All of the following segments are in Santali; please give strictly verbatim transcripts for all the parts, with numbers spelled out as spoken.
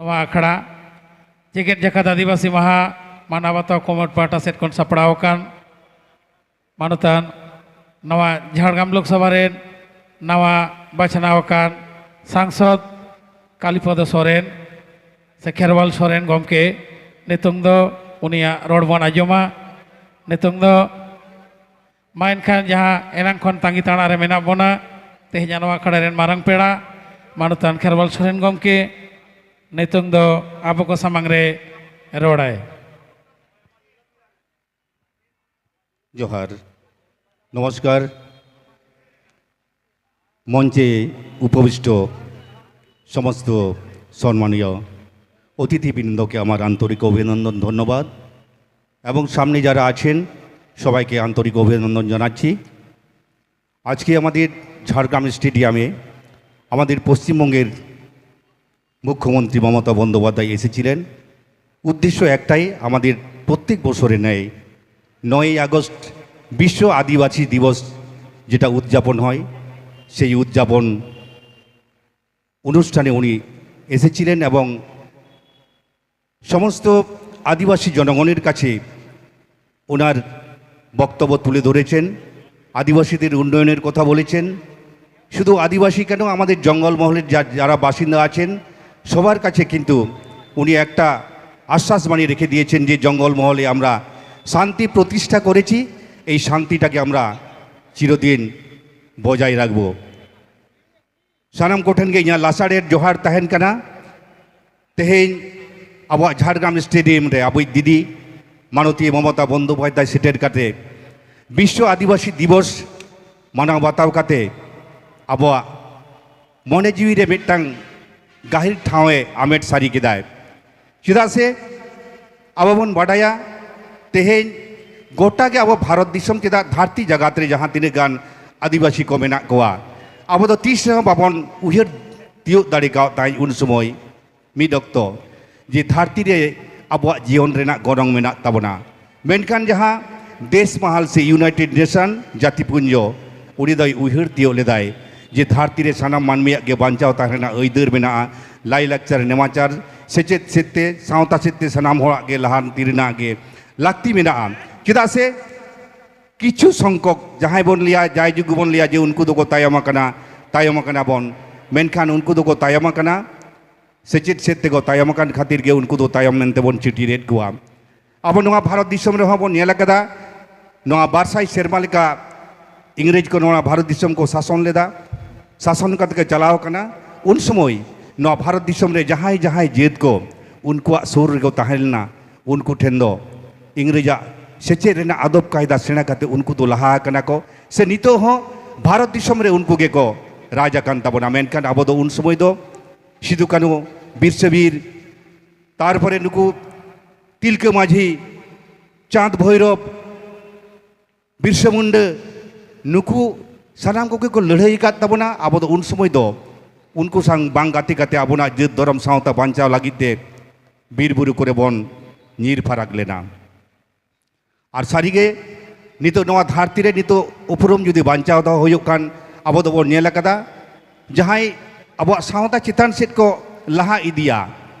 ᱱᱚᱣᱟ ᱟᱠᱷᱲᱟ ᱡᱮᱜᱮᱛ ᱡᱟᱠᱟᱛ ᱟᱹᱫᱤᱵᱟᱹᱥᱤ ᱢᱟᱦᱟ ᱢᱟᱱᱟᱣ ᱵᱟᱛᱟᱣ ᱠᱚᱢᱤᱴᱤ ᱯᱟᱦᱴᱟ ᱥᱮᱫ ᱠᱷᱚᱱ ᱥᱟᱯᱲᱟᱣ ᱟᱠᱟᱱ ᱢᱟᱱᱚᱛᱟᱱ ᱱᱚᱣᱟ ᱡᱷᱟᱲᱜᱨᱟᱢ ᱞᱳᱠᱥᱚᱵᱷᱟ ᱨᱮᱱ ᱱᱟᱣᱟ ᱵᱟᱪᱷᱱᱟᱣ ᱟᱠᱟᱱ ᱥᱟᱝᱥᱚᱫᱽ ᱠᱟᱞᱤᱯᱚᱫᱚ ᱥᱚᱨᱮᱱ ᱥᱮ ᱠᱷᱮᱨᱣᱟᱞ ᱥᱚᱨᱮᱱ ᱜᱚᱢᱠᱮ, ᱱᱤᱛᱚᱝ ᱫᱚ ᱩᱱᱤᱭᱟᱜ ᱨᱚᱲ ᱵᱚᱱ ᱟᱸᱡᱚᱢᱟ᱾ ᱱᱤᱛᱚᱝ ᱫᱚ ᱢᱟ ᱮᱱᱠᱷᱟᱱ ᱡᱟᱦᱟᱸ ᱮᱱᱟᱝ ᱠᱷᱚᱱ ᱛᱟᱸᱜᱤ ᱛᱟᱲᱟ ᱨᱮ ᱢᱮᱱᱟᱜ ᱵᱚᱱᱟ, ᱛᱮᱦᱮᱧᱟᱜ ᱱᱚᱣᱟ ᱟᱠᱷᱲᱟ ᱨᱮᱱ ᱢᱟᱨᱟᱝ ᱯᱮᱲᱟ ᱢᱟᱱᱚᱛᱟᱱ ᱠᱷᱮᱨᱣᱟᱞ ᱥᱚᱨᱮᱱ ᱜᱚᱢᱠᱮ, ᱱᱤᱛᱚᱝ ᱫᱚ ᱟᱵᱚ ᱠᱚ ᱥᱟᱢᱟᱝ ᱨᱮ ᱨᱚᱲᱟᱭ᱾ ᱡᱚᱦᱟᱨ, ᱱᱚᱢᱚᱥᱠᱟᱨ᱾ মঞ্চে উপবিষ্ট সমস্ত সম্মানীয় অতিথিবৃন্দকে আমার আন্তরিক অভিনন্দন, ধন্যবাদ, এবং সামনে যারা আছেন সবাইকে আন্তরিক অভিনন্দন জানাচ্ছি। আজকে আমাদের ঝাড়গ্রাম স্টেডিয়ামে আমাদের পশ্চিমবঙ্গের মুখ্যমন্ত্রী মমতা বন্দ্যোপাধ্যায় এসেছিলেন। উদ্দেশ্য একটাই, আমাদের প্রত্যেক বছরে ন্যায় নয়ই আগস্ট বিশ্ব আদিবাসী দিবস যেটা উদযাপন হয়, সেই উদযাপন অনুষ্ঠানে উনি এসেছিলেন এবং সমস্ত আদিবাসী জনগণের কাছে ওনার বক্তব্য তুলে ধরেছেন, আদিবাসীদের উন্নয়নের কথা বলেছেন। শুধু আদিবাসী কেন, আমাদের জঙ্গলমহলের যা-, যারা বাসিন্দা আছেন, সবার কাছে কিন্তু উনি একটা আশ্বাসবাণী রেখে দিয়েছেন যে জঙ্গলমহলে আমরা শান্তি প্রতিষ্ঠা করেছি, এই শান্তিটাকে আমরা চিরদিন বজায় রাখব। ᱥᱟᱱᱟᱢ ᱠᱚᱴᱷᱮᱱ ᱜᱮ ᱤᱧᱟᱹᱜ ᱞᱟᱥᱟᱲᱦᱮᱫ ᱡᱚᱦᱟᱨ ᱛᱟᱦᱮᱱ ᱠᱟᱱᱟ᱾ ᱛᱮᱦᱮᱧ ᱟᱵᱚᱣᱟᱜ ᱡᱷᱟᱲᱜᱨᱟᱢ ᱥᱴᱮᱰᱤᱭᱟᱢ ᱨᱮ ᱟᱵᱚᱭᱤᱡ ᱫᱤᱫᱤ ᱢᱟᱱᱚᱛᱤᱭᱟᱹ ᱢᱚᱢᱚᱛᱟ ᱵᱚᱱᱫᱳᱯᱟᱫᱽᱫᱷᱟᱭ ᱥᱮᱴᱮᱨ ᱠᱟᱛᱮ ᱵᱤᱥᱥᱚ ᱟᱹᱫᱤᱵᱟᱹᱥᱤ ᱫᱤᱵᱚᱥ ᱢᱟᱱᱟᱣ ᱵᱟᱛᱟᱣ ᱠᱟᱛᱮ ᱟᱵᱚᱣᱟᱜ ᱢᱚᱱᱮ ᱡᱤᱣᱤ ᱨᱮ ᱢᱤᱫᱴᱟᱝ ᱜᱟᱹᱦᱤᱨ ᱴᱷᱟᱶ ᱮ ᱟᱢᱮᱴ ᱥᱟᱹᱨᱤ ᱠᱮᱫᱟᱭ᱾ ᱪᱮᱫᱟᱜ ᱥᱮ ᱟᱵᱚ ᱵᱚᱱ ᱵᱟᱰᱟᱭᱟ, ᱛᱮᱦᱮᱧ ᱜᱚᱴᱟ ᱜᱮ ᱟᱵᱚ ᱵᱷᱟᱨᱚᱛ ᱫᱤᱥᱚᱢ, ᱪᱮᱫᱟᱜ ᱫᱷᱟᱹᱨᱛᱤ ᱡᱟᱠᱟᱛ ᱨᱮ ᱡᱟᱦᱟᱸ ᱛᱤᱱᱟᱹᱜ ᱜᱟᱱ ᱟᱹᱫᱤᱵᱟᱹᱥᱤ ᱠᱚ ᱢᱮᱱᱟᱜ ᱠᱚᱣᱟ, ᱟᱵᱚ ᱫᱚ ᱛᱤᱥ ᱨᱮᱦᱚᱸ ᱵᱟᱵᱚᱱ ᱩᱭᱦᱟᱹᱨ ᱛᱤᱭᱳᱜ ᱫᱟᱲᱮ ᱠᱟᱣᱫ ᱛᱟᱦᱮᱸᱫ ᱩᱱ ᱥᱚᱢᱚᱭ ᱢᱤᱫ ᱚᱠᱛᱚ, ᱡᱮ ᱫᱷᱟᱹᱨᱛᱤ ᱨᱮ ᱟᱵᱚᱣᱟᱜ ᱡᱤᱭᱚᱱ ᱨᱮᱱᱟᱜ ᱜᱚᱱᱚᱝ ᱢᱮᱱᱟᱜ ᱛᱟᱵᱚᱱᱟ᱾ ᱢᱮᱱᱠᱷᱟᱱ ᱡᱟᱦᱟᱸ ᱫᱮᱥ ᱢᱟᱦᱟᱞ ᱥᱮ ᱤᱭᱩᱱᱟᱭᱴᱮᱰ ᱱᱮᱥᱚᱱ, ᱡᱟᱹᱛᱤ ᱯᱩᱧᱡᱚ, ᱩᱱᱤ ᱫᱚᱭ ᱩᱭᱦᱟᱹᱨ ᱛᱤᱭᱳᱜ ᱞᱮᱫᱟᱭ ᱡᱮ ᱫᱷᱟᱹᱨᱛᱤ ᱨᱮ ᱥᱟᱱᱟᱢ ᱢᱟᱹᱱᱢᱤᱭᱟᱜ ᱜᱮ ᱵᱟᱧᱪᱟᱣ ᱛᱟᱦᱮᱸ ᱨᱮᱱᱟᱜ ᱟᱹᱭᱫᱟᱹᱨ ᱢᱮᱱᱟᱜᱼᱟ, ᱞᱟᱭᱼᱞᱟᱠᱪᱟᱨ, ᱱᱮᱢᱟᱪᱟᱨ, ᱥᱮᱪᱮᱫ ᱥᱮᱫ ᱛᱮ, ᱥᱟᱶᱛᱟ ᱥᱮᱫ ᱛᱮ ᱥᱟᱱᱟᱢ ᱦᱚᱲᱟᱜ ᱜᱮ ᱞᱟᱦᱟᱱᱛᱤ ᱨᱮᱱᱟᱜ ᱜᱮ ᱞᱟᱹᱠᱛᱤ ᱢᱮᱱᱟᱜᱼᱟ᱾ ᱪᱮᱫᱟᱜ ᱥᱮ ᱠᱤᱪᱷᱩ ᱥᱚᱝᱠᱷᱚᱠ ᱡᱟᱦᱟᱸᱭ ᱵᱚᱱ ᱞᱟᱹᱭᱟ, ᱡᱟᱭ ᱡᱩᱜᱽ ᱵᱚᱱ ᱞᱟᱹᱭᱟ ᱡᱮ ᱩᱱᱠᱩ ᱫᱚᱠᱚ ᱛᱟᱭᱚᱢ ᱟᱠᱟᱱᱟ, ᱛᱟᱭᱚᱢ ᱟᱠᱟᱱᱟ ᱵᱚᱱ, ᱢᱮᱱᱠᱷᱟᱱ ᱩᱱᱠᱩ ᱫᱚᱠᱚ ᱛᱟᱭᱚᱢ ᱟᱠᱟᱱᱟ᱾ ᱥᱮᱪᱮᱫ ᱥᱮᱫ ᱛᱮᱠᱚ ᱛᱟᱭᱚᱢ ᱟᱠᱟᱱ ᱠᱷᱟᱹᱛᱤᱨ ᱜᱮ ᱩᱱᱠᱩ ᱫᱚ ᱛᱟᱭᱚᱢ ᱢᱮᱱᱛᱮ ᱵᱚᱱ ᱪᱤᱴᱤᱨᱮᱫ ᱠᱚᱣᱟ᱾ ᱟᱵᱚ ᱱᱚᱣᱟ ᱵᱷᱟᱨᱚᱛ ᱫᱤᱥᱚᱢ ᱨᱮᱦᱚᱸ ᱵᱚᱱ ᱧᱮᱞ ᱟᱠᱟᱫᱟ, ᱱᱚᱣᱟ ᱵᱟᱨ ᱥᱟᱭ ᱥᱮᱨᱢᱟ ᱞᱮᱠᱟ ᱤᱝᱨᱮᱡᱽ ᱠᱚ ᱱᱚᱣᱟ ᱵᱷᱟᱨᱚᱛ ᱫᱤᱥᱚᱢ ᱠᱚ ᱥᱟᱥᱚᱱ ᱞᱮᱫᱟ, ᱥᱟᱥᱚᱱ ᱠᱟᱛᱮ ᱠᱚ ᱪᱟᱞᱟᱣ ᱟᱠᱟᱱᱟ᱾ ᱩᱱ ᱥᱚᱢᱚᱭ ᱱᱚᱣᱟ ᱵᱷᱟᱨᱚᱛ ᱫᱤᱥᱚᱢ ᱨᱮ ᱡᱟᱦᱟᱸᱭ ᱡᱟᱦᱟᱸᱭ ᱡᱟᱹᱛ ᱠᱚ ᱩᱱᱠᱩᱣᱟᱜ ᱥᱩᱨ ᱨᱮᱠᱚ ᱛᱟᱦᱮᱸ ᱞᱮᱱᱟ, ᱩᱱᱠᱩ ᱴᱷᱮᱱ ᱫᱚ ᱤᱝᱨᱮᱡᱟᱜ ᱥᱮᱪᱮᱫ ᱨᱮᱱᱟᱜ ᱟᱫᱚᱵ ᱠᱟᱭᱫᱟ ᱥᱮᱬᱟ ᱠᱟᱛᱮ ᱩᱱᱠᱩ ᱫᱚ ᱞᱟᱦᱟ ᱟᱠᱟᱱᱟ ᱠᱚ, ᱥᱮ ᱱᱤᱛᱚᱜ ᱦᱚᱸ ᱵᱷᱟᱨᱚᱛ ᱫᱤᱥᱚᱢ ᱨᱮ ᱩᱱᱠᱩ ᱜᱮᱠᱚ ᱨᱟᱡᱽ ᱟᱠᱟᱱ ᱛᱟᱵᱚᱱᱟ᱾ ᱢᱮᱱᱠᱷᱟᱱ ᱟᱵᱚ ᱫᱚ ᱩᱱ ᱥᱚᱢᱚᱭ ᱫᱚ ᱥᱤᱫᱩ ᱠᱟᱹᱱᱦᱩ, ᱵᱤᱨᱥᱟᱹ ᱵᱤᱨ, ᱛᱟᱨᱯᱚᱨᱮ ᱱᱩᱠᱩ ᱛᱤᱞᱠᱟᱹ ᱢᱟᱹᱡᱷᱤ, ᱪᱟᱸᱫᱽ ᱵᱷᱳᱭᱨᱚᱵ, ᱵᱤᱨᱥᱟᱹ ᱢᱩᱱᱰᱟᱹ, ᱱᱩᱠᱩ ᱥᱟᱱᱟᱢ ᱠᱚᱜᱮ ᱠᱚ ᱞᱟᱹᱲᱦᱟᱹᱭ ᱟᱠᱟᱫ ᱛᱟᱵᱚᱱᱟ᱾ ᱟᱵᱚ ᱫᱚ ᱩᱱ ᱥᱚᱢᱚᱭ ᱫᱚ ᱩᱱᱠᱩ ᱥᱟᱶ ᱵᱟᱝ ᱜᱟᱛᱮ ᱠᱟᱛᱮ ᱟᱵᱚᱱᱟᱜ ᱡᱟᱹᱛ ᱫᱷᱚᱨᱚᱢ ᱥᱟᱶᱛᱟ ᱵᱟᱧᱪᱟᱣ ᱞᱟᱹᱜᱤᱫ ᱛᱮ ᱵᱤᱨ ᱵᱩᱨᱩ ᱠᱚᱨᱮ ᱵᱚᱱ ᱧᱤᱨ ᱯᱷᱟᱨᱟᱠ ᱞᱮᱱᱟ᱾ ᱟᱨ ᱥᱟᱹᱨᱤᱜᱮ ᱱᱤᱛᱚᱜ ᱱᱚᱣᱟ ᱫᱷᱟᱹᱨᱛᱤ ᱨᱮ ᱱᱤᱛᱚᱜ ᱩᱯᱨᱩᱢ ᱡᱩᱫᱤ ᱵᱟᱧᱪᱟᱣ ᱫᱚᱦᱚ ᱦᱩᱭᱩᱜ ᱠᱷᱟᱱ, ᱟᱵᱚ ᱫᱚᱵᱚᱱ ᱧᱮᱞ ᱟᱠᱟᱫᱟ, ᱡᱟᱦᱟᱸᱭ ᱟᱵᱚᱣᱟᱜ ᱥᱟᱶᱛᱟ ᱪᱮᱛᱟᱱ ᱥᱮᱫ ᱠᱚ ᱞᱟᱦᱟ ᱤᱫᱤᱭᱟ,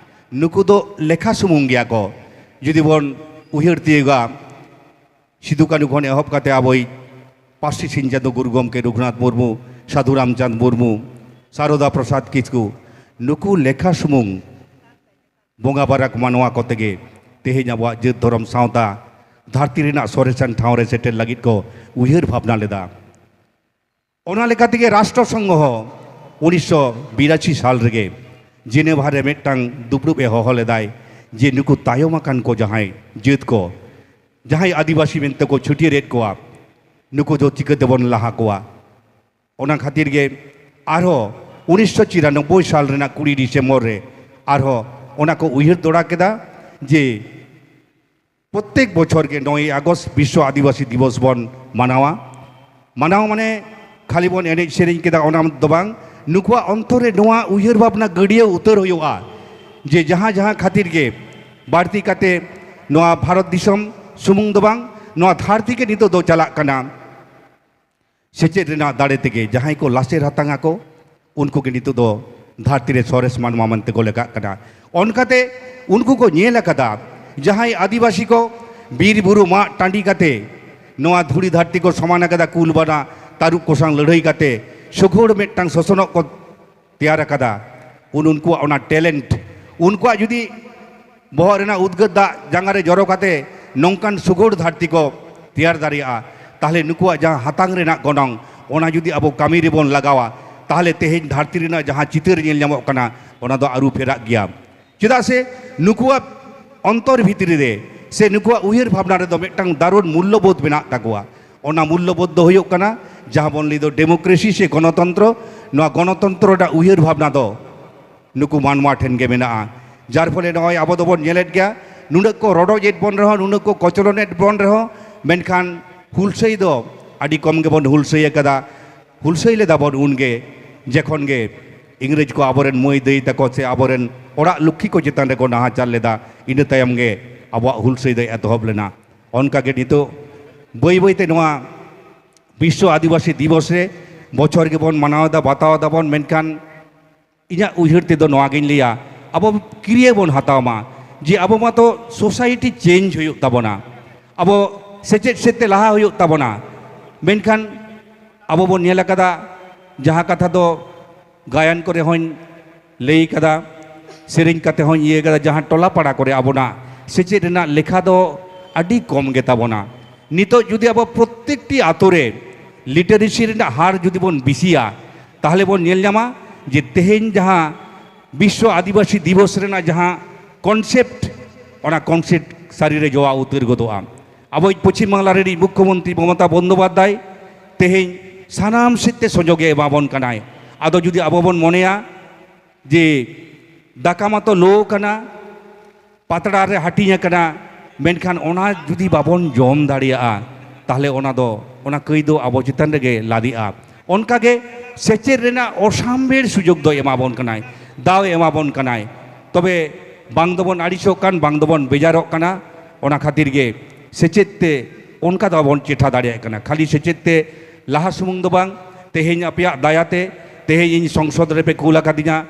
ᱱᱩᱠᱩ ᱫᱚ ᱞᱮᱠᱷᱟ ᱥᱩᱢᱩᱝ ᱜᱮᱭᱟ ᱠᱚ᱾ ᱡᱩᱫᱤ ᱵᱚᱱ ᱩᱭᱦᱟᱹᱨ ᱛᱤᱭᱳᱜᱟ, ᱥᱤᱫᱩ ᱠᱟᱹᱱᱦᱩ ᱠᱷᱚᱱ ᱮᱦᱚᱵ ᱠᱟᱛᱮ ᱟᱵᱚᱭᱤᱡ ᱯᱟᱹᱨᱥᱤ ᱥᱤᱧ ᱪᱟᱸᱫᱳ ᱜᱩᱨᱩ ᱜᱚᱢᱠᱮ ᱨᱚᱜᱷᱩᱱᱟᱛᱷ ᱢᱩᱨᱢᱩ, ᱥᱟᱹᱫᱷᱩ ᱨᱟᱢᱪᱟᱸᱫᱽ ᱢᱩᱨᱢᱩ, ᱥᱟᱨᱚᱫᱟ ᱯᱨᱚᱥᱟᱫᱽ ᱠᱤᱥᱠᱩ, ᱱᱩᱠᱩ ᱞᱮᱠᱷᱟ ᱥᱩᱢᱩᱝ ᱵᱚᱸᱜᱟ ᱵᱟᱨᱟᱠ ᱢᱟᱱᱣᱟ ᱠᱚᱛᱮ ᱜᱮ ᱛᱮᱦᱮᱧ ᱟᱵᱚᱣᱟᱜ ᱡᱟᱹᱛ ᱫᱷᱚᱨᱚᱢ ᱥᱟᱶᱛᱟ ᱫᱷᱟᱹᱨᱛᱤ ᱨᱮᱱᱟᱜ ᱥᱚᱨᱮᱥᱟᱱ ᱴᱷᱟᱶ ᱨᱮ ᱥᱮᱴᱮᱨ ᱞᱟᱹᱜᱤᱫ ᱠᱚ ᱩᱭᱦᱟᱹᱨ ᱵᱷᱟᱵᱽᱱᱟ ᱞᱮᱫᱟ᱾ ᱚᱱᱟ ᱞᱮᱠᱟ ᱛᱮᱜᱮ ᱨᱟᱥᱴᱨᱚ ᱥᱚᱝᱜᱷᱚ ᱦᱚᱸ ᱩᱱᱤᱥᱥᱚ ᱵᱤᱨᱟᱥᱤ ᱥᱟᱞ ᱨᱮᱜᱮ ᱡᱮᱱᱮᱵᱷᱟ ᱨᱮ ᱢᱤᱫᱴᱟᱝ ᱫᱩᱯᱲᱩᱵ ᱮ ᱦᱚᱦᱚ ᱞᱮᱫᱟᱭ, ᱡᱮ ᱱᱩᱠᱩ ᱛᱟᱭᱚᱢ ᱟᱠᱟᱱ ᱠᱚ ᱡᱟᱦᱟᱸᱭ ᱡᱟᱹᱛ ᱠᱚ, ᱡᱟᱦᱟᱸᱭ ᱟᱹᱫᱤᱵᱟᱹᱥᱤ ᱢᱮᱱᱛᱮ ᱠᱚ ᱪᱷᱟᱹᱴᱭᱟᱹᱨᱮᱫ ᱠᱚᱣᱟ, ᱱᱩᱠᱩ ᱫᱚ ᱪᱤᱠᱟᱹ ᱛᱮᱵᱚᱱ ᱞᱟᱦᱟ ᱠᱚᱣᱟ? ᱚᱱᱟ ᱠᱷᱟᱹᱛᱤᱨ ᱜᱮ ᱟᱨᱦᱚᱸ ᱩᱱᱤᱥᱥᱚ ᱪᱤᱨᱟᱱᱚᱵᱵᱳᱭ ᱥᱟᱞ ᱨᱮᱱᱟᱜ ᱠᱩᱲᱤ ᱰᱤᱥᱮᱢᱵᱚᱨ ᱨᱮ ᱟᱨᱦᱚᱸ ᱚᱱᱟ ᱠᱚ ᱩᱭᱦᱟᱹᱨ ᱫᱚᱦᱲᱟ ᱠᱮᱫᱟ ᱡᱮ ᱯᱨᱚᱛᱮᱠ ᱵᱚᱪᱷᱚᱨ ᱜᱮ ᱱᱚᱭ ᱟᱜᱚᱥᱴ ᱵᱤᱥᱥᱚ ᱟᱹᱫᱤᱵᱟᱹᱥᱤ ᱫᱤᱵᱚᱥ ᱵᱚᱱ ᱢᱟᱱᱟᱣᱟ᱾ ᱢᱟᱱᱟᱣ ᱢᱟᱱᱮ ᱠᱷᱟᱹᱞᱤ ᱵᱚᱱ ᱮᱱᱮᱡ ᱥᱮᱨᱮᱧ ᱠᱮᱫᱟ, ᱚᱱᱟ ᱫᱚ ᱵᱟᱝ, ᱱᱩᱠᱩᱣᱟᱜ ᱚᱱᱛᱚᱨ ᱨᱮ ᱱᱚᱣᱟ ᱩᱭᱦᱟᱹᱨ ᱵᱷᱟᱵᱽᱱᱟ ᱜᱟᱹᱰᱭᱟᱹᱣ ᱩᱛᱟᱹᱨ ᱦᱩᱭᱩᱜᱼᱟ ᱡᱮ ᱡᱟᱦᱟᱸ ᱡᱟᱦᱟᱸ ᱠᱷᱟᱹᱛᱤᱨ ᱜᱮ ᱵᱟᱹᱲᱛᱤ ᱠᱟᱛᱮ ᱱᱚᱣᱟ ᱵᱷᱟᱨᱚᱛ ᱫᱤᱥᱚᱢ ᱥᱩᱢᱩᱝ ᱫᱚ ᱵᱟᱝ, ᱱᱚᱣᱟ ᱫᱷᱟᱹᱨᱛᱤ ᱜᱮ ᱱᱤᱛᱚᱜ ᱫᱚ ᱪᱟᱞᱟᱜ ᱠᱟᱱᱟ᱾ ᱥᱮᱪᱮᱫ ᱨᱮᱱᱟᱜ ᱫᱟᱲᱮ ᱛᱮᱜᱮ ᱡᱟᱦᱟᱸᱭ ᱠᱚ ᱞᱟᱥᱮᱨ ᱦᱟᱛᱟᱝ ᱟᱠᱚ, ᱩᱱᱠᱩ ᱜᱮ ᱱᱤᱛᱚᱜ ᱫᱚ ᱫᱷᱟᱹᱨᱛᱤ ᱨᱮ ᱥᱚᱨᱮᱥ ᱢᱟᱱᱣᱟ ᱢᱮᱱᱛᱮ ᱠᱚ ᱞᱮᱠᱷᱟᱜ ᱠᱟᱱᱟ᱾ ᱚᱱᱠᱟᱛᱮ ᱩᱱᱠᱩ ᱠᱚ ᱧᱮᱞ ᱟᱠᱟᱫᱟ, ᱡᱟᱦᱟᱸᱭ ᱟᱹᱫᱤᱵᱟᱹᱥᱤ ᱠᱚ ᱵᱤᱨ ᱵᱩᱨᱩ ᱢᱟᱜ ᱴᱟᱺᱰᱤ ᱠᱟᱛᱮ ᱱᱚᱣᱟ ᱫᱷᱩᱲᱤ ᱫᱷᱟᱹᱨᱛᱤ ᱠᱚ ᱥᱚᱢᱟᱱ ᱟᱠᱟᱫᱟ, ᱠᱩᱞ ᱵᱟᱱᱟ ᱛᱟᱹᱨᱩᱵ ᱠᱚ ᱥᱟᱶ ᱞᱟᱹᱲᱦᱟᱹᱭ ᱠᱟᱛᱮ ᱥᱩᱜᱷᱚᱲ ᱢᱤᱫᱴᱟᱝ ᱥᱚᱥᱚᱱᱚᱜ ᱠᱚ ᱛᱮᱭᱟᱨ ᱟᱠᱟᱫᱟ, ᱩᱱ ᱩᱱᱠᱩᱣᱟᱜ ᱚᱱᱟ ᱴᱮᱞᱮᱱᱴ, ᱩᱱᱠᱩᱣᱟᱜ ᱡᱩᱫᱤ ᱵᱚᱦᱚᱜ ᱨᱮᱱᱟᱜ ᱩᱫᱽᱜᱟᱹᱨ ᱫᱟᱜ ᱡᱟᱸᱜᱟ ᱨᱮ ᱡᱚᱨᱚ ᱠᱟᱛᱮ ᱱᱚᱝᱠᱟᱱ ᱥᱩᱜᱷᱚᱲ ᱫᱷᱟᱹᱨᱛᱤ ᱠᱚ ᱛᱮᱭᱟᱨ ᱫᱟᱲᱮᱭᱟᱜᱼᱟ, ᱛᱟᱦᱚᱞᱮ ᱱᱩᱠᱩᱣᱟᱜ ᱡᱟᱦᱟᱸ ᱦᱟᱛᱟᱝ ᱨᱮᱱᱟᱜ ᱜᱚᱱᱚᱝ, ᱚᱱᱟ ᱡᱩᱫᱤ ᱟᱵᱚ ᱠᱟᱹᱢᱤ ᱨᱮᱵᱚᱱ ᱞᱟᱜᱟᱣᱟ, ᱛᱟᱦᱚᱞᱮ ᱛᱮᱦᱮᱧ ᱫᱷᱟᱹᱨᱛᱤ ᱨᱮᱱᱟᱜ ᱡᱟᱦᱟᱸ ᱪᱤᱛᱟᱹᱨ ᱧᱮᱞ ᱧᱟᱢᱚᱜ ᱠᱟᱱᱟ, ᱚᱱᱟ ᱫᱚ ᱟᱹᱨᱩ ᱯᱷᱮᱨᱟᱜ ᱜᱮᱭᱟ᱾ ᱪᱮᱫᱟᱜ ᱥᱮ ᱱᱩᱠᱩᱣᱟᱜ ᱚᱱᱛᱚᱨ ᱵᱷᱤᱛᱨᱤ ᱨᱮ ᱥᱮ ᱱᱩᱠᱩᱣᱟᱜ ᱩᱭᱦᱟᱹᱨ ᱵᱷᱟᱵᱽᱱᱟ ᱨᱮᱫᱚ ᱢᱤᱫᱴᱟᱝ ᱫᱟᱨᱩᱱ ᱢᱩᱞᱞᱚᱵᱳᱫᱷ ᱢᱮᱱᱟᱜ ᱛᱟᱠᱚᱣᱟ᱾ ᱚᱱᱟ ᱢᱩᱞᱞᱚᱵᱳᱫᱷ ᱫᱚ ᱦᱩᱭᱩᱜ ᱠᱟᱱᱟ ᱡᱟᱦᱟᱸ ᱵᱚᱱ ᱞᱟᱹᱭ ᱫᱚ ᱰᱮᱢᱳᱠᱨᱮᱥᱤ ᱥᱮ ᱜᱚᱱᱚᱛᱚᱱᱛᱨᱚ᱾ ᱱᱚᱣᱟ ᱜᱚᱱᱚᱛᱚᱱᱛᱨᱚ ᱨᱮᱱᱟᱜ ᱩᱭᱦᱟᱹᱨ ᱵᱷᱟᱵᱽᱱᱟ ᱫᱚ ᱱᱩᱠᱩ ᱢᱟᱱᱣᱟ ᱴᱷᱮᱱ ᱜᱮ ᱢᱮᱱᱟᱜᱼᱟ᱾ ᱡᱟᱨ ᱯᱷᱚᱞᱮ ᱱᱚᱜᱼᱚᱭ ᱟᱵᱚ ᱫᱚᱵᱚᱱ ᱧᱮᱞᱮᱫ ᱜᱮᱭᱟ, ᱱᱩᱱᱟᱹᱜ ᱠᱚ ᱨᱚᱰᱚᱡ ᱮᱫ ᱵᱚᱱ ᱨᱮᱦᱚᱸ, ᱱᱩᱱᱟᱹᱜ ᱠᱚ ᱠᱚᱪᱞᱚᱱ ᱮᱫ ᱵᱚᱱ ᱨᱮᱦᱚᱸ, ᱢᱮᱱᱠᱷᱟᱱ ᱦᱩᱞᱥᱟᱹᱭ ᱫᱚ ᱟᱹᱰᱤ ᱠᱚᱢ ᱜᱮᱵᱚᱱ ᱦᱩᱞᱥᱟᱹᱭ ᱟᱠᱟᱫᱟ᱾ ᱦᱩᱞᱥᱟᱹᱭ ᱞᱮᱫᱟ ᱵᱚᱱ ᱩᱱᱜᱮ ᱡᱚᱠᱷᱚᱱ ᱜᱮ ᱤᱝᱨᱮᱡᱽ ᱠᱚ ᱟᱵᱚᱨᱮᱱ ᱢᱟᱹᱭ ᱫᱟᱹᱭ ᱛᱟᱠᱚ ᱥᱮ ᱟᱵᱚᱨᱮᱱ ᱚᱲᱟᱜ ᱞᱚᱠᱠᱷᱤ ᱠᱚ ᱪᱮᱛᱟᱱ ᱨᱮᱠᱚ ᱱᱟᱦᱟᱪᱟᱨ ᱞᱮᱫᱟ, ᱤᱱᱟᱹ ᱛᱟᱭᱚᱢ ᱜᱮ ᱟᱵᱚᱣᱟᱜ ᱦᱩᱞᱥᱟᱹᱭ ᱫᱚ ᱮᱛᱚᱦᱚᱵ ᱞᱮᱱᱟ᱾ ᱚᱱᱠᱟ ᱜᱮ ᱱᱤᱛᱚᱜ ᱵᱟᱹᱭ ᱵᱟᱹᱭ ᱛᱮ ᱱᱚᱣᱟ ᱵᱤᱥᱥᱚ ᱟᱹᱫᱤᱵᱟᱹᱥᱤ ᱫᱤᱵᱚᱥ ᱨᱮ ᱵᱚᱪᱷᱚᱨ ᱜᱮᱵᱚᱱ ᱢᱟᱱᱟᱣ ᱮᱫᱟ, ᱵᱟᱛᱟᱣ ᱮᱫᱟ ᱵᱚᱱ, ᱢᱮᱱᱠᱷᱟᱱ ᱤᱧᱟᱹᱜ ᱩᱭᱦᱟᱹᱨ ᱛᱮᱫᱚ ᱱᱚᱣᱟ ᱜᱤᱧ ᱞᱟᱹᱭᱟ, ᱟᱵᱚ ᱠᱤᱨᱭᱟᱹ ᱵᱚᱱ ᱦᱟᱛᱟᱣ ᱢᱟ ᱡᱮ ᱟᱵᱚ ᱢᱟᱛᱚ ᱥᱳᱥᱟᱭᱤᱴᱤ ᱪᱮᱧᱡᱽ ᱦᱩᱭᱩᱜ ᱛᱟᱵᱚᱱᱟ, ᱟᱵᱚ ᱥᱮᱪᱮᱫ ᱥᱮᱫ ᱛᱮ ᱞᱟᱦᱟ ᱦᱩᱭᱩᱜ ᱛᱟᱵᱚᱱᱟ, ᱢᱮᱱᱠᱷᱟᱱ ᱟᱵᱚ ᱵᱚᱱ ᱧᱮᱞ ᱟᱠᱟᱫᱟ, ᱡᱟᱦᱟᱸ ᱠᱟᱛᱷᱟ ᱫᱚ ᱜᱟᱭᱟᱱ ᱠᱚᱨᱮ ᱦᱚᱸᱧ ᱞᱟᱹᱭ ᱠᱟᱫᱟ, ᱥᱮᱨᱮᱧ ᱠᱟᱛᱮ ᱦᱚᱸᱧ ᱤᱭᱟᱹ ᱠᱟᱫᱟ, ᱡᱟᱦᱟᱸ ᱴᱚᱞᱟ ᱯᱟᱲᱟ ᱠᱚᱨᱮ ᱟᱵᱚᱱᱟᱜ ᱥᱮᱪᱮᱫ ᱨᱮᱱᱟᱜ ᱞᱮᱠᱷᱟ ᱫᱚ ᱟᱹᱰᱤ ᱠᱚᱢ ᱜᱮᱛᱟ ᱵᱚᱱᱟ᱾ ᱱᱤᱛᱚᱜ ᱡᱩᱫᱤ ᱟᱵᱚ ᱯᱨᱚᱛᱛᱮᱠᱴᱤ ᱟᱛᱳ ᱨᱮ ᱞᱤᱴᱟᱨᱮᱥᱤ ᱨᱮᱱᱟᱜ ᱦᱟᱨ ᱡᱩᱫᱤ ᱵᱚᱱ ᱵᱮᱥᱤᱭᱟ, ᱛᱟᱦᱚᱞᱮ ᱵᱚᱱ ᱧᱮᱞ ᱧᱟᱢᱟ ᱡᱮ ᱛᱮᱦᱮᱧ ᱡᱟᱦᱟᱸ ᱵᱤᱥᱥᱚ ᱟᱹᱫᱤᱵᱟᱹᱥᱤ ᱫᱤᱵᱚᱥ ᱨᱮᱱᱟᱜ ᱡᱟᱦᱟᱸ ᱠᱚᱱᱥᱮᱯᱴ, ᱚᱱᱟ ᱠᱚᱱᱥᱮᱯᱴ ᱥᱟᱹᱨᱤᱨᱮ ᱡᱚᱣᱟ ᱩᱛᱟᱹᱨ ᱜᱚᱫᱚᱜᱼᱟ᱾ ᱟᱵᱚᱭᱤᱡ ᱯᱚᱪᱷᱤᱢ ᱵᱟᱝᱞᱟ ᱨᱤᱱᱤᱡ ᱢᱩᱠᱠᱷᱚᱢᱚᱱᱛᱨᱤ ᱢᱚᱢᱚᱛᱟ ᱵᱚᱱᱫᱳᱯᱟᱫᱽᱫᱷᱟᱭ ᱛᱮᱦᱮᱧ ᱥᱟᱱᱟᱢ ᱥᱮᱫ ᱛᱮ ᱥᱩᱡᱳᱜᱽ ᱮ ᱮᱢᱟ ᱵᱚᱱ ᱠᱟᱱᱟᱭ᱾ ᱟᱫᱚ ᱡᱩᱫᱤ ᱟᱵᱚ ᱵᱚᱱ ᱢᱚᱱᱮᱭᱟ ᱡᱮ ᱫᱟᱠᱟ ᱢᱟᱛᱚ ᱞᱚ ᱠᱟᱱᱟ, ᱯᱟᱛᱲᱟ ᱨᱮ ᱦᱟᱹᱴᱤᱧ ᱟᱠᱟᱱᱟ, ᱢᱮᱱᱠᱷᱟᱱ ᱚᱱᱟ ᱡᱩᱫᱤ ᱵᱟᱵᱚᱱ ᱡᱚᱢ ᱫᱟᱲᱮᱭᱟᱜᱼᱟ, ᱛᱟᱦᱚᱞᱮ ᱚᱱᱟ ᱫᱚ, ᱚᱱᱟ ᱠᱟᱹᱭ ᱫᱚ ᱟᱵᱚ ᱪᱮᱛᱟᱱ ᱨᱮᱜᱮ ᱞᱟᱫᱮᱜᱼᱟ᱾ ᱚᱱᱠᱟᱜᱮ ᱥᱮᱪᱮᱫ ᱨᱮᱱᱟᱜ ᱚᱥᱟᱢᱵᱷᱮᱲ ᱥᱩᱡᱳᱜᱽ ᱫᱚᱭ ᱮᱢᱟ ᱵᱚᱱ ᱠᱟᱱᱟᱭ, ᱫᱟᱣ ᱮ ᱮᱢᱟ ᱵᱚᱱ ᱠᱟᱱᱟᱭ᱾ ᱛᱚᱵᱮ ᱵᱟᱝ ᱫᱚᱵᱚᱱ ᱟᱹᱲᱤᱥᱚᱜ ᱠᱟᱱ, ᱵᱟᱝ ᱫᱚᱵᱚᱱ ᱵᱮᱡᱟᱨᱚᱜ ᱠᱟᱱᱟ, ᱚᱱᱟ ᱠᱷᱟᱹᱛᱤᱨ ᱜᱮ ᱥᱮᱪᱮᱫ ᱛᱮ ᱚᱱᱠᱟ ᱫᱚ ᱵᱟᱵᱚᱱ ᱪᱮᱴᱷᱟ ᱫᱟᱲᱮᱭᱟᱜ ᱠᱟᱱᱟ᱾ ᱠᱷᱟᱹᱞᱤ ᱥᱮᱪᱮᱫ ᱛᱮ ᱞᱟᱦᱟ ᱥᱩᱢᱩᱝ ᱫᱚ ᱵᱟᱝ, ᱛᱮᱦᱮᱧ ᱟᱯᱮᱭᱟᱜ ᱫᱟᱭᱟᱛᱮ ᱛᱮᱦᱮᱧ ᱤᱧ ᱥᱚᱝᱥᱚᱫ ᱨᱮᱯᱮ ᱠᱩᱞ ᱟᱠᱟᱫᱤᱧᱟ,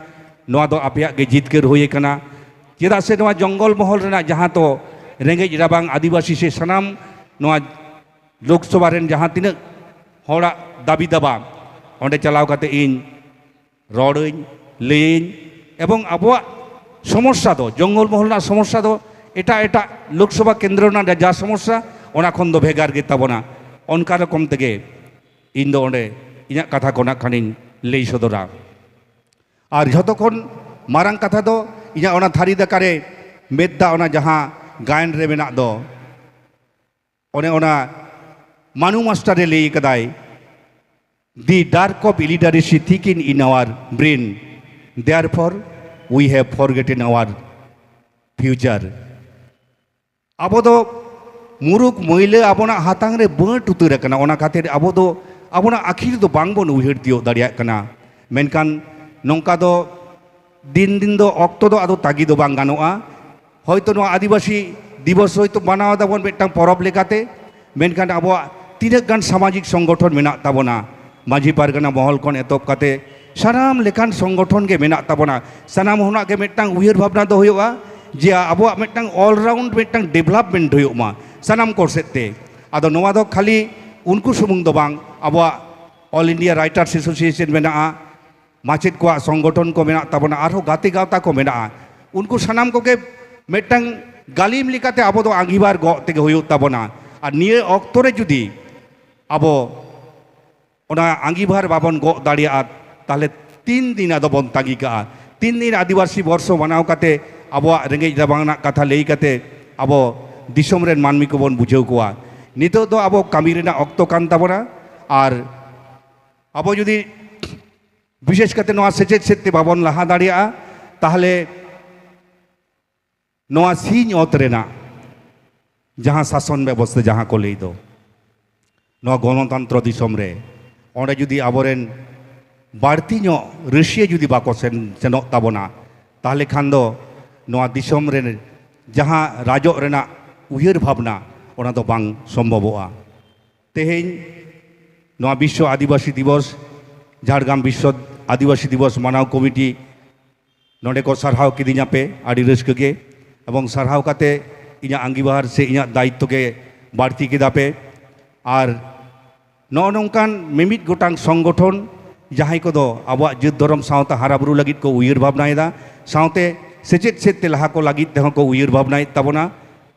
ᱱᱚᱣᱟ ᱫᱚ ᱟᱯᱮᱭᱟᱜ ᱜᱮ ᱡᱤᱛᱠᱟᱹᱨ ᱦᱩᱭ ᱟᱠᱟᱱᱟ᱾ ᱪᱮᱫᱟᱜ ᱥᱮ ᱱᱚᱣᱟ ᱡᱚᱝᱜᱚᱞ ᱢᱚᱦᱚᱞ ᱨᱮᱱᱟᱜ ᱡᱟᱦᱟᱸ ᱫᱚ ᱨᱮᱸᱜᱮᱡ ᱨᱟᱵᱟᱝ ᱟᱹᱫᱤᱵᱟᱹᱥᱤ ᱥᱮ ᱥᱟᱱᱟᱢ ᱱᱚᱣᱟ ᱞᱳᱠᱥᱚᱵᱷᱟ ᱨᱮᱱ ᱡᱟᱦᱟᱸ ᱛᱤᱱᱟᱹᱜ ᱦᱚᱲᱟᱜ ᱫᱟᱹᱵᱤ ᱫᱟᱵᱟ, ᱚᱸᱰᱮ ᱪᱟᱞᱟᱣ ᱠᱟᱛᱮ ᱤᱧ ᱨᱚᱲᱟᱹᱧ, ᱞᱟᱹᱭᱟᱹᱧ, ᱮᱵᱚᱝ ᱟᱵᱚᱣᱟᱜ ᱥᱚᱢᱚᱥᱥᱟ ᱫᱚ, ᱡᱚᱝᱜᱚᱞ ᱢᱚᱦᱚᱞ ᱨᱮᱱᱟᱜ ᱥᱚᱢᱚᱥᱥᱟ ᱫᱚ ᱮᱴᱟᱜ ᱮᱴᱟᱜ ᱞᱳᱠᱥᱚᱵᱷᱟ ᱠᱮᱱᱫᱨᱚ ᱨᱮᱱᱟᱜ ᱡᱟ ᱥᱚᱢᱚᱥᱥᱟ, ᱚᱱᱟ ᱠᱷᱚᱱ ᱫᱚ ᱵᱷᱮᱜᱟᱨ ᱜᱮ ᱛᱟᱵᱚᱱᱟ᱾ ᱚᱱᱠᱟ ᱨᱚᱠᱚᱢ ᱛᱮᱜᱮ ᱤᱧ ᱫᱚ ᱚᱸᱰᱮ ᱤᱧᱟᱹᱜ ᱠᱟᱛᱷᱟ ᱠᱚ ᱱᱟᱜ ᱠᱷᱟᱱᱤᱧ ᱞᱟᱹᱭ ᱥᱚᱫᱚᱨᱟ᱾ ᱟᱨ ᱡᱷᱚᱛᱚ ᱠᱷᱚᱱ ᱢᱟᱨᱟᱝ ᱠᱟᱛᱷᱟ ᱫᱚ ᱤᱧᱟᱹᱜ ᱚᱱᱟ ᱛᱷᱟᱹᱨᱤ ᱫᱟᱠᱟ ᱨᱮ ᱢᱮᱫ ᱫᱟᱜ, ᱚᱱᱟ ᱡᱟᱦᱟᱸ ᱜᱟᱭᱟᱱ ᱨᱮ ᱢᱮᱱᱟᱜ ᱫᱚ, ᱚᱱᱮ ᱚᱱᱟ ᱢᱟᱱᱩ ᱢᱟᱥᱴᱟᱨ ᱮ ᱞᱟᱹᱭ ᱠᱟᱫᱟᱭ, "The dark of illiteracy thick in, in our brain, therefore we have forgotten our future." ᱟᱵᱚ ᱫᱚ ᱢᱩᱨᱩᱠ ᱢᱟᱹᱭᱞᱟᱹ ᱟᱵᱚᱱᱟᱜ ᱦᱟᱛᱟᱝ ᱨᱮ ᱵᱟᱹᱴ ᱩᱛᱟᱹᱨ ᱟᱠᱟᱱᱟ, ᱚᱱᱟ ᱠᱷᱟᱹᱛᱤᱨ ᱟᱵᱚ ᱫᱚ ᱟᱵᱚᱱᱟᱜ ᱟᱹᱠᱷᱤᱨ ᱫᱚ ᱵᱟᱝᱵᱚᱱ ᱩᱭᱦᱟᱹᱨ ᱛᱤᱭᱳᱜ ᱫᱟᱲᱮᱭᱟᱜ ᱠᱟᱱᱟ᱾ ᱢᱮᱱᱠᱷᱟᱱ ᱱᱚᱝᱠᱟ ᱫᱚ ᱫᱤᱱ ᱫᱤᱱ ᱫᱚ ᱚᱠᱛᱚ ᱫᱚ ᱟᱫᱚ ᱛᱟᱹᱜᱤ ᱫᱚ ᱵᱟᱝ ᱜᱟᱱᱚᱜᱼᱟ᱾ ᱦᱚᱭᱛᱳ ᱱᱚᱣᱟ ᱟᱹᱫᱤᱵᱟᱹᱥᱤ ᱫᱤᱵᱚᱥ ᱦᱚᱭᱛᱳ ᱢᱟᱱᱟᱣ ᱫᱟᱵᱚᱱ ᱢᱤᱫᱴᱟᱝ ᱯᱚᱨᱚᱵᱽ ᱞᱮᱠᱟᱛᱮ, ᱢᱮᱱᱠᱷᱟᱱ ᱟᱵᱚᱣᱟᱜ ᱛᱤᱱᱟᱹᱜ ᱜᱟᱱ ᱥᱟᱢᱟᱡᱤᱠ ᱥᱚᱝᱜᱚᱴᱷᱚᱱ ᱢᱮᱱᱟᱜ ᱛᱟᱵᱚᱱᱟ, ᱢᱟᱹᱡᱷᱤ ᱯᱟᱨᱜᱟᱱᱟ ᱢᱚᱦᱚᱞ ᱠᱷᱚᱱ ᱮᱛᱚᱦᱚᱵ ᱠᱟᱛᱮ ᱥᱟᱱᱟᱢ ᱞᱮᱠᱟᱱ ᱥᱚᱝᱜᱚᱴᱷᱚᱱ ᱜᱮ ᱢᱮᱱᱟᱜ ᱛᱟᱵᱚᱱᱟ᱾ ᱥᱟᱱᱟᱢ ᱦᱚᱲᱟᱜ ᱜᱮ ᱢᱤᱫᱴᱟᱝ ᱩᱭᱦᱟᱹᱨ ᱵᱷᱟᱵᱽᱱᱟ ᱫᱚ ᱦᱩᱭᱩᱜᱼᱟ ᱡᱮ ᱟᱵᱚᱣᱟᱜ ᱢᱤᱫᱴᱟᱝ all round ᱢᱤᱫᱴᱟᱝ development ᱦᱩᱭᱩᱜ ᱢᱟ ᱥᱟᱱᱟᱢ ᱠᱚ ᱥᱮᱫ ᱛᱮ᱾ ᱟᱫᱚ ᱱᱚᱣᱟ ᱫᱚ ᱠᱷᱟᱹᱞᱤ ᱩᱱᱠᱩ ᱥᱩᱢᱩᱝ ᱫᱚ ᱵᱟᱝ, ᱟᱵᱚᱣᱟᱜ All India Writers Association ᱢᱮᱱᱟᱜᱼᱟ, ᱢᱟᱪᱮᱫ ᱠᱚᱣᱟᱜ ᱥᱚᱝᱜᱚᱴᱷᱚᱱ ᱠᱚ ᱢᱮᱱᱟᱜ ᱛᱟᱵᱚᱱᱟ, ᱟᱨᱦᱚᱸ ᱜᱟᱛᱮ ᱜᱟᱶᱛᱟ ᱠᱚ ᱢᱮᱱᱟᱜᱼᱟ᱾ ᱩᱱᱠᱩ ᱥᱟᱱᱟᱢ ᱠᱚᱜᱮ ᱢᱤᱫᱴᱟᱝ ᱜᱟᱹᱞᱤᱢ ᱞᱮᱠᱟᱛᱮ ᱟᱵᱚ ᱫᱚ ᱟᱸᱜᱤᱵᱷᱟᱨ ᱜᱚᱜ ᱛᱮᱜᱮ ᱦᱩᱭᱩᱜ ᱛᱟᱵᱚᱱᱟ᱾ ᱟᱨ ᱱᱤᱭᱟᱹ ᱚᱠᱛᱚ ᱨᱮ ᱡᱩᱫᱤ ᱟᱵᱚ ᱚᱱᱟ ᱟᱸᱜᱤᱵᱷᱟᱨ ᱵᱟᱵᱚᱱ ᱜᱚᱜ ᱫᱟᱲᱮᱭᱟᱜᱼᱟ, ᱛᱟᱦᱞᱮ ᱛᱤᱱ ᱫᱤᱱ ᱟᱫᱚ ᱵᱚᱱ ᱛᱟᱺᱜᱤ ᱠᱟᱜᱼᱟ? ᱛᱤᱱ ᱫᱤᱱ ᱟᱹᱫᱤᱵᱟᱹᱥᱤ ᱵᱚᱨᱥᱚ ᱢᱟᱱᱟᱣ ᱠᱟᱛᱮ ᱟᱵᱚᱣᱟᱜ ᱨᱮᱸᱜᱮᱡ ᱨᱟᱵᱟᱝ ᱨᱮᱱᱟᱜ ᱠᱟᱛᱷᱟ ᱞᱟᱹᱭ ᱠᱟᱛᱮ ᱟᱵᱚ ᱫᱤᱥᱚᱢ ᱨᱮᱱ ᱢᱟᱹᱱᱢᱤ ᱠᱚᱵᱚᱱ ᱵᱩᱡᱷᱟᱹᱣ ᱠᱚᱣᱟ? ᱱᱤᱛᱚᱜ ᱫᱚ ᱟᱵᱚ ᱠᱟᱹᱢᱤ ᱨᱮᱱᱟᱜ ᱚᱠᱛᱚ ᱠᱟᱱ ᱛᱟᱵᱚᱱᱟ᱾ ᱟᱨ ᱟᱵᱚ ᱡᱩᱫᱤ ᱵᱤᱥᱮᱥ ᱠᱟᱛᱮ ᱱᱚᱣᱟ ᱥᱮᱪᱮᱫ ᱥᱮᱫ ᱛᱮ ᱵᱟᱵᱚᱱ ᱞᱟᱦᱟ ᱫᱟᱲᱮᱭᱟᱜᱼᱟ, ᱛᱟᱦᱞᱮ ᱱᱚᱣᱟ ᱥᱤᱧ ᱚᱛ ᱨᱮᱱᱟᱜ ᱡᱟᱦᱟᱸ ᱥᱟᱥᱚᱱ ᱵᱮᱵᱚᱥᱛᱷᱟ ᱡᱟᱦᱟᱸ ᱠᱚ ᱞᱟᱹᱭ ᱫᱚ, ᱱᱚᱣᱟ ᱜᱚᱱᱚᱛᱚᱱᱛᱨᱚ ᱫᱤᱥᱚᱢ ᱨᱮ, ᱚᱸᱰᱮ ᱡᱩᱫᱤ ᱟᱵᱚᱨᱮᱱ ᱵᱟᱹᱲᱛᱤ ᱧᱚᱜ ᱨᱟᱹᱥᱤᱭᱟᱹ ᱡᱩᱫᱤ ᱵᱟᱠᱚ ᱥᱮᱱ, ᱥᱮᱱᱚᱜ ᱛᱟᱵᱚᱱᱟ, ᱛᱟᱦᱞᱮ ᱠᱷᱟᱱ ᱫᱚ ᱱᱚᱣᱟ ᱫᱤᱥᱚᱢ ᱨᱮ ᱡᱟᱦᱟᱸ ᱨᱟᱡᱚᱜ ᱨᱮᱱᱟᱜ ᱩᱭᱦᱟᱹᱨ ᱵᱷᱟᱵᱽᱱᱟ, ᱚᱱᱟ ᱫᱚ ᱵᱟᱝ ᱥᱚᱢᱵᱷᱚᱵᱚᱜᱼᱟ᱾ ᱛᱮᱦᱮᱧ ᱱᱚᱣᱟ ᱵᱤᱥᱥᱚ ᱟᱹᱫᱤᱵᱟᱹᱥᱤ ᱫᱤᱵᱚᱥ ᱡᱷᱟᱲᱜᱨᱟᱢ ᱵᱤᱥᱥᱚ ᱟᱹᱫᱤᱵᱟᱹᱥᱤ ᱫᱤᱵᱚᱥ ᱢᱟᱱᱟᱣ ᱠᱚᱢᱤᱴᱤ ᱱᱚᱰᱮ ᱠᱚ ᱥᱟᱨᱦᱟᱣ ᱠᱤᱫᱤᱧᱟ ᱯᱮ, ᱟᱹᱰᱤ ᱨᱟᱹᱥᱠᱟᱹ ᱜᱮ᱾ ᱮᱵᱚᱝ ᱥᱟᱨᱦᱟᱣ ᱠᱟᱛᱮ ᱤᱧᱟᱹᱜ ᱟᱸᱜᱤᱵᱷᱟᱨ ᱥᱮ ᱤᱧᱟᱹᱜ ᱫᱟᱭᱤᱛᱛᱚ ᱜᱮ ᱵᱟᱹᱲᱛᱤ ᱠᱮᱫᱟ ᱯᱮ᱾ ᱟᱨ ᱱᱚᱜᱼᱚ ᱱᱚᱝᱠᱟᱱ ᱢᱤᱢᱤᱫ ᱜᱚᱴᱟᱝ ᱥᱚᱝᱜᱚᱴᱷᱚᱱ, ᱡᱟᱦᱟᱸᱭ ᱠᱚᱫᱚ ᱟᱵᱚᱣᱟᱜ ᱡᱟᱹᱛ ᱫᱷᱚᱨᱚᱢ ᱥᱟᱶᱛᱟ ᱦᱟᱨᱟ ᱵᱩᱨᱩ ᱞᱟᱹᱜᱤᱫ ᱠᱚ ᱩᱭᱦᱟᱹᱨ ᱵᱷᱟᱵᱽᱱᱟᱭᱮᱫᱟ, ᱥᱟᱶᱛᱮ ᱥᱮᱪᱮᱫ ᱥᱮᱫ ᱛᱮ ᱞᱟᱦᱟ ᱠᱚ ᱞᱟᱹᱜᱤᱫ ᱛᱮᱦᱚᱸ ᱠᱚ ᱩᱭᱦᱟᱹᱨ ᱵᱷᱟᱵᱽᱱᱟᱭᱮᱫ ᱛᱟᱵᱚᱱᱟ,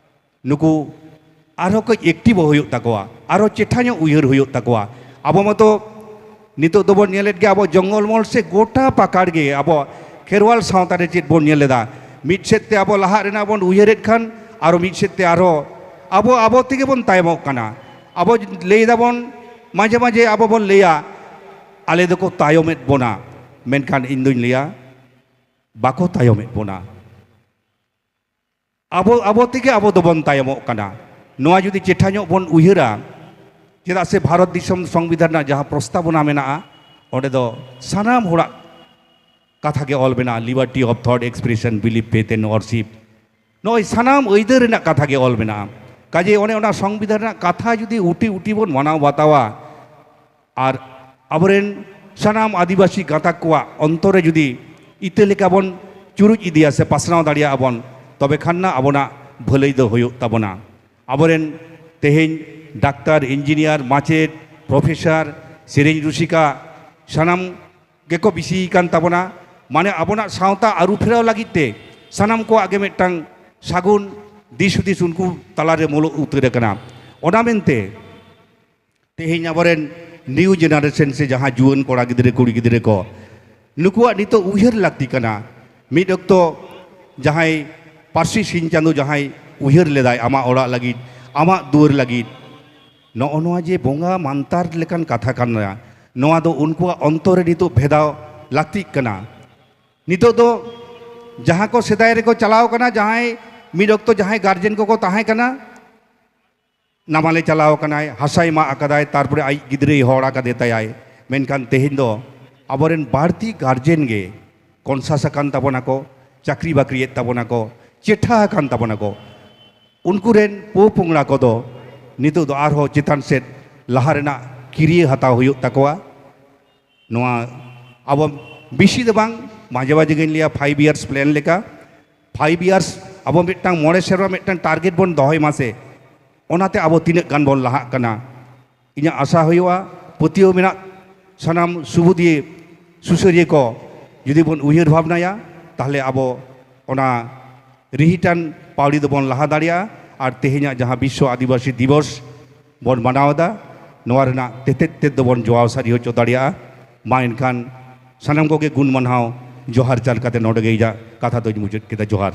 ᱱᱩᱠᱩ ᱟᱨᱦᱚᱸ ᱠᱟᱹᱡ ᱮᱠᱴᱤᱵᱷ ᱦᱩᱭᱩᱜ ᱛᱟᱠᱚᱣᱟ, ᱟᱨᱦᱚᱸ ᱪᱮᱴᱷᱟ ᱧᱚᱜ ᱩᱭᱦᱟᱹᱨ ᱦᱩᱭᱩᱜ ᱛᱟᱠᱚᱣᱟ᱾ ᱟᱵᱚ ᱢᱟᱛᱚ ᱱᱤᱛᱚᱜ ᱫᱚᱵᱚᱱ ᱧᱮᱞᱮᱫ ᱜᱮᱭᱟ, ᱟᱵᱚ ᱡᱚᱝᱜᱚᱞ ᱢᱚᱦᱚᱞ ᱥᱮ ᱜᱚᱴᱟ ᱯᱟᱠᱟᱲ ᱜᱮ ᱟᱵᱚ ᱠᱷᱮᱨᱣᱟᱞ ᱥᱟᱶᱛᱟ ᱨᱮ ᱪᱮᱫ ᱵᱚᱱ ᱧᱮᱞ ᱮᱫᱟ? ᱢᱤᱫ ᱥᱮᱫ ᱛᱮ ᱟᱵᱚ ᱞᱟᱦᱟᱜ ᱨᱮᱱᱟᱜ ᱵᱚᱱ ᱩᱭᱦᱟᱹᱨᱮᱫ ᱠᱷᱟᱱ, ᱟᱨᱚ ᱢᱤᱫ ᱥᱮᱫ ᱛᱮ ᱟᱨᱦᱚᱸ ᱟᱵᱚ ᱟᱵᱚ ᱛᱮᱜᱮ ᱵᱚᱱ ᱛᱟᱭᱚᱢᱚᱜ ᱠᱟᱱᱟ᱾ ᱟᱵᱚ ᱞᱟᱹᱭ ᱫᱟᱵᱚᱱ, ᱢᱟᱡᱷᱮ ᱢᱟᱡᱷᱮ ᱟᱵᱚ ᱵᱚᱱ ᱞᱟᱹᱭᱟ, "ᱟᱞᱮ ᱫᱚᱠᱚ ᱛᱟᱭᱚᱢᱮᱫ ᱵᱚᱱᱟ", ᱢᱮᱱᱠᱷᱟᱱ ᱤᱧ ᱫᱩᱧ ᱞᱟᱹᱭᱟ, ᱵᱟᱠᱚ ᱛᱟᱭᱚᱢᱮᱫ ᱵᱚᱱᱟ᱾ ᱟᱵᱚ ᱟᱵᱚ ᱛᱮᱜᱮ ᱟᱵᱚ ᱫᱚᱵᱚᱱ ᱛᱟᱭᱚᱢᱚᱜ ᱠᱟᱱᱟ᱾ ᱱᱚᱣᱟ ᱡᱩᱫᱤ ᱪᱮᱴᱷᱟ ᱧᱚᱜ ᱵᱚᱱ ᱩᱭᱦᱟᱹᱨᱟ, ᱪᱮᱫᱟᱜ ᱥᱮ ᱵᱷᱟᱨᱚᱛ ᱫᱤᱥᱚᱢ ᱥᱚᱝᱵᱤᱫᱷᱟᱱ ᱨᱮᱱᱟᱜ ᱡᱟᱦᱟᱸ ᱯᱨᱚᱥᱛᱟᱵᱚᱱᱟ ᱢᱮᱱᱟᱜᱼᱟ, ᱚᱸᱰᱮ ᱫᱚ ᱥᱟᱱᱟᱢ ᱦᱚᱲᱟᱜ ᱠᱟᱛᱷᱟ ᱜᱮ ᱚᱞ ᱢᱮᱱᱟᱜᱼᱟ, liberty of thought, expression, belief, faith and worship᱾ ᱱᱚᱜᱼᱚᱭ ᱥᱟᱱᱟᱢ ᱟᱹᱭᱫᱟᱹᱨ ᱨᱮᱱᱟᱜ ᱠᱟᱛᱷᱟ ᱜᱮ ᱚᱞ ᱢᱮᱱᱟᱜᱼᱟ᱾ ᱠᱟᱡᱮ ᱚᱱᱮ ᱚᱱᱟ ᱥᱚᱝᱵᱤᱫᱷᱟᱱ ᱨᱮᱱᱟᱜ ᱠᱟᱛᱷᱟ ᱡᱩᱫᱤ ᱩᱴᱤ ᱩᱴᱤ ᱵᱚᱱ ᱢᱟᱱᱟᱣ ᱵᱟᱛᱟᱣᱟ, ᱟᱨ ᱟᱵᱚᱨᱮᱱ ᱥᱟᱱᱟᱢ ᱟᱹᱫᱤᱵᱟᱹᱥᱤ ᱜᱟᱛᱟᱠ ᱠᱚᱣᱟᱜ ᱚᱱᱛᱚᱨ ᱨᱮ ᱡᱩᱫᱤ ᱤᱛᱟᱹ ᱞᱮᱠᱟ ᱵᱚᱱ ᱪᱩᱨᱩᱡ ᱤᱫᱤᱭᱟ ᱥᱮ ᱯᱟᱥᱱᱟᱣ ᱫᱟᱲᱮᱭᱟᱜᱼᱟ ᱵᱚᱱ, ᱛᱚᱵᱮ ᱠᱷᱟᱱ ᱱᱟ ᱟᱵᱚᱱᱟᱜ ᱵᱷᱟᱹᱞᱟᱹᱭ ᱫᱚ ᱦᱩᱭᱩᱜ ᱛᱟᱵᱚᱱᱟ᱾ ᱟᱵᱚᱨᱮᱱ ᱛᱮᱦᱮᱧ ᱰᱟᱠᱛᱟᱨ, ᱤᱧᱡᱤᱱᱤᱭᱟᱨ, ᱢᱟᱪᱮᱫ, ᱯᱨᱚᱯᱷᱮᱥᱚᱨ, ᱥᱮᱨᱮᱧ ᱨᱩᱥᱤᱠᱟ, ᱥᱟᱱᱟᱢ ᱜᱮᱠᱚ ᱵᱤᱥᱤ ᱟᱠᱟᱱ ᱛᱟᱵᱚᱱᱟ᱾ ᱢᱟᱱᱮ ᱟᱵᱚᱱᱟᱜ ᱥᱟᱶᱛᱟ ᱟᱹᱨᱩ ᱯᱷᱮᱨᱟᱣ ᱞᱟᱹᱜᱤᱫ ᱛᱮ ᱥᱟᱱᱟᱢ ᱠᱚᱣᱟᱜ ᱜᱮ ᱢᱤᱫᱴᱟᱝ ᱥᱟᱹᱜᱩᱱ ᱫᱤᱥ ᱦᱩᱫᱤᱥ ᱩᱱᱠᱩ ᱛᱟᱞᱟᱨᱮ ᱢᱩᱞᱩᱜ ᱩᱛᱟᱹᱨ ᱟᱠᱟᱱᱟ᱾ ᱚᱱᱟ ᱢᱮᱱᱛᱮ ᱛᱮᱦᱮᱧ ᱟᱵᱚᱨᱮᱱ new generation ᱥᱮ ᱡᱟᱦᱟᱸ ᱡᱩᱣᱟᱹᱱ ᱠᱚᱲᱟ ᱜᱤᱫᱽᱨᱟᱹ ᱠᱩᱲᱤ ᱜᱤᱫᱽᱨᱟᱹ ᱠᱚ, ᱱᱩᱠᱩᱣᱟᱜ ᱱᱤᱛᱚᱜ ᱩᱭᱦᱟᱹᱨ ᱞᱟᱹᱠᱛᱤ ᱠᱟᱱᱟ᱾ ᱢᱤᱫ ᱚᱠᱛᱚ ᱡᱟᱦᱟᱸᱭ ᱯᱟᱹᱨᱥᱤ ᱥᱤᱧ ᱪᱟᱸᱫᱚ ᱡᱟᱦᱟᱸᱭ ᱩᱭᱦᱟᱹᱨ ᱞᱮᱫᱟᱭ ᱟᱢᱟᱜ ᱚᱲᱟᱜ ᱞᱟᱹᱜᱤᱫ, ᱟᱢᱟᱜ ᱫᱩᱣᱟᱹᱨ ᱞᱟᱹᱜᱤᱫ, ᱱᱚᱜᱼᱚ ᱱᱚᱣᱟ ᱡᱮ ᱵᱚᱸᱜᱟ ᱢᱟᱱᱛᱟᱨ ᱞᱮᱠᱟᱱ ᱠᱟᱛᱷᱟ ᱠᱟᱱᱟ, ᱱᱚᱣᱟ ᱫᱚ ᱩᱱᱠᱩᱣᱟᱜ ᱚᱱᱛᱚᱨ ᱨᱮ ᱱᱤᱛᱚᱜ ᱵᱷᱮᱫᱟᱣ ᱞᱟᱹᱠᱛᱤᱜ ᱠᱟᱱᱟ᱾ ᱱᱤᱛᱚᱜ ᱫᱚ ᱡᱟᱦᱟᱸ ᱠᱚ ᱥᱮᱫᱟᱭ ᱨᱮᱠᱚ ᱪᱟᱞᱟᱣ ᱠᱟᱱᱟ, ᱡᱟᱦᱟᱸᱭ ᱢᱤᱫ ᱚᱠᱛᱚ ᱡᱟᱦᱟᱸᱭ ᱜᱟᱨᱡᱮᱱ ᱠᱚᱠᱚ ᱛᱟᱦᱮᱸ ᱠᱟᱱᱟ, ᱱᱟᱢᱟᱞᱮ ᱪᱟᱞᱟᱣ ᱠᱟᱱᱟᱭ, ᱦᱟᱥᱟᱭ ᱢᱟᱜ ᱟᱠᱟᱫᱟᱭ, ᱛᱟᱨᱯᱚᱨᱮ ᱟᱡ ᱜᱤᱫᱽᱨᱟᱹᱭ ᱦᱚᱲ ᱟᱠᱟᱫᱮ ᱛᱟᱭᱟᱭ, ᱢᱮᱱᱠᱷᱟᱱ ᱛᱮᱦᱮᱧ ᱫᱚ ᱟᱵᱚᱨᱮᱱ ᱵᱟᱹᱲᱛᱤ ᱜᱟᱨᱡᱮᱱ ᱜᱮ ᱠᱚᱱᱥᱟᱥ ᱟᱠᱟᱱ ᱛᱟᱵᱚᱱᱟ ᱠᱚ, ᱪᱟᱹᱠᱨᱤ ᱵᱟᱹᱠᱨᱤᱭᱮᱫ ᱛᱟᱵᱚᱱᱟ ᱠᱚ, ᱪᱮᱴᱷᱟ ᱟᱠᱟᱱ ᱛᱟᱵᱚᱱᱟ ᱠᱚ᱾ ᱩᱱᱠᱩ ᱨᱮᱱ ᱯᱚᱼᱯᱚᱝᱲᱟ ᱠᱚᱫᱚ ᱱᱤᱛᱚᱜ ᱫᱚ ᱟᱨᱦᱚᱸ ᱪᱮᱛᱟᱱ ᱥᱮᱫ ᱞᱟᱦᱟ ᱨᱮᱱᱟᱜ ᱠᱤᱨᱭᱟᱹ ᱦᱟᱛᱟᱣ ᱦᱩᱭᱩᱜ ᱛᱟᱠᱚᱣᱟ᱾ ᱱᱚᱣᱟ ᱟᱵᱚ ᱵᱮᱥᱤ ᱫᱚ ᱵᱟᱝ, ᱢᱟᱡᱷᱮ ᱢᱟᱡᱷᱮ ᱜᱤᱧ ᱞᱟᱹᱭᱟ five years plan ᱞᱮᱠᱟ, five years ᱟᱵᱚ ᱢᱤᱫᱴᱟᱝ ᱢᱚᱬᱮ ᱥᱮᱨᱢᱟ ᱢᱤᱫᱴᱟᱝ target ᱵᱚᱱ ᱫᱚᱦᱚᱭ ᱢᱟ ᱥᱮ, ᱚᱱᱟᱛᱮ ᱟᱵᱚ ᱛᱤᱱᱟᱹᱜ ᱜᱟᱱ ᱵᱚᱱ ᱞᱟᱦᱟᱜ ᱠᱟᱱᱟ᱾ ᱤᱧᱟᱹᱜ ᱟᱥᱟ ᱦᱩᱭᱩᱜᱼᱟ, ᱯᱟᱹᱛᱭᱟᱹᱣ ᱢᱮᱱᱟᱜ ᱥᱟᱱᱟᱢ ᱥᱩᱵᱩᱫᱤᱭᱟᱹ ᱥᱩᱥᱟᱹᱨᱤᱭᱟᱹ ᱠᱚ ᱡᱩᱫᱤ ᱵᱚᱱ ᱩᱭᱦᱟᱹᱨ ᱵᱷᱟᱵᱽᱱᱟᱭᱟ, ᱛᱟᱦᱚᱞᱮ ᱟᱵᱚ ᱚᱱᱟ ᱨᱤᱦᱤᱴᱟᱱ ᱯᱟᱣᱲᱤ ᱫᱚᱵᱚᱱ ᱞᱟᱦᱟ ᱫᱟᱲᱮᱭᱟᱜᱼᱟ᱾ ᱟᱨ ᱛᱮᱦᱮᱧᱟᱜ ᱡᱟᱦᱟᱸ ᱵᱤᱥᱥᱚ ᱟᱹᱫᱤᱵᱟᱹᱥᱤ ᱫᱤᱵᱚᱥ ᱵᱚᱱ ᱢᱟᱱᱟᱣ ᱮᱫᱟ, ᱱᱚᱣᱟ ᱨᱮᱱᱟᱜ ᱛᱮᱛᱮᱫ ᱛᱮᱫ ᱫᱚᱵᱚᱱ ᱡᱚᱣᱟᱣ ᱥᱟᱹᱨᱤ ᱦᱚᱪᱚ ᱫᱟᱲᱮᱭᱟᱜᱼᱟ᱾ ᱢᱟ ᱮᱱᱠᱷᱟᱱ ᱥᱟᱱᱟᱢ ᱠᱚᱜᱮ ᱜᱩᱱ ᱢᱟᱱᱟᱣ ᱡᱚᱦᱟᱨ ᱪᱟᱞ ᱠᱟᱛᱮ ᱱᱚᱰᱮ ᱜᱮ ᱤᱧᱟᱹᱜ ᱠᱟᱛᱷᱟ ᱫᱚᱧ ᱢᱩᱪᱟᱹᱫ ᱠᱮᱫᱟ᱾ ᱡᱚᱦᱟᱨ᱾